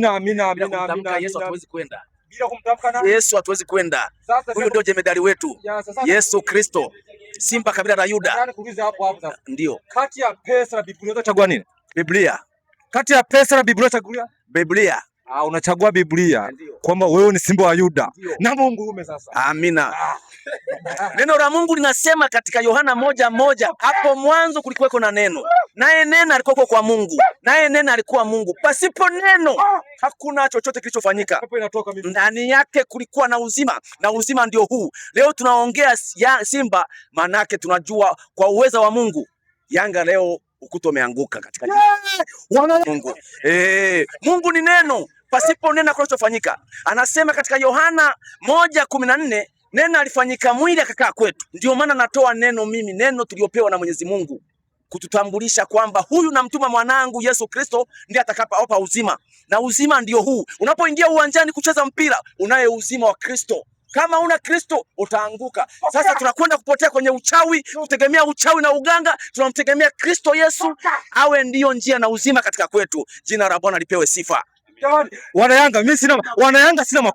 Amina, Bila amina, kumtamka amina. Yesu Amina. hatuwezi kwenda. Bila kumtamka nani? Yesu hatuwezi kwenda. Sasa Huyo ndio jemedari wetu. Ya, sasa Yesu Kristo, Simba kabila la Yuda. Nataka nikuulize hapo hapo sasa. Ndio. Kati ya pesa na Biblia utachagua nini? Biblia. Kati ya pesa na Biblia utachagua? Biblia. Ah, unachagua Biblia Ndio. Kwamba wewe ni simba wa Yuda Ndio. na Mungu ume sasa. Amina. Neno la Mungu linasema katika Yohana 1:1, hapo mwanzo kulikuweko na neno, naye neno alikuweko kwa Mungu, naye neno alikuwa Mungu. Pasipo neno hakuna chochote kilichofanyika. Pepo inatoka mimi. Ndani yake kulikuwa na uzima, na uzima ndio huu. Leo tunaongea ya Simba, manake tunajua kwa uweza wa Mungu Yanga leo ukuta umeanguka katika jina Wana Mungu. Mungu ni neno, pasipo neno hakuna kilichofanyika. Anasema katika Yohana 1:14, neno alifanyika mwili akakaa kwetu. Ndio maana natoa neno mimi, neno tuliopewa na Mwenyezi Mungu kututambulisha kwamba huyu namtuma mwanangu Yesu Kristo ndiye atakapowapa uzima, na uzima ndio huu. Unapoingia uwanjani kucheza mpira, unaye uzima wa Kristo. Kama una Kristo utaanguka. Sasa tunakwenda kupotea kwenye uchawi, kutegemea uchawi na uganga. Tunamtegemea Kristo Yesu awe ndiyo njia na uzima katika kwetu. Jina la Bwana lipewe sifa. Jamani, wana Yanga, mimi sina wana Yanga, sina makosa.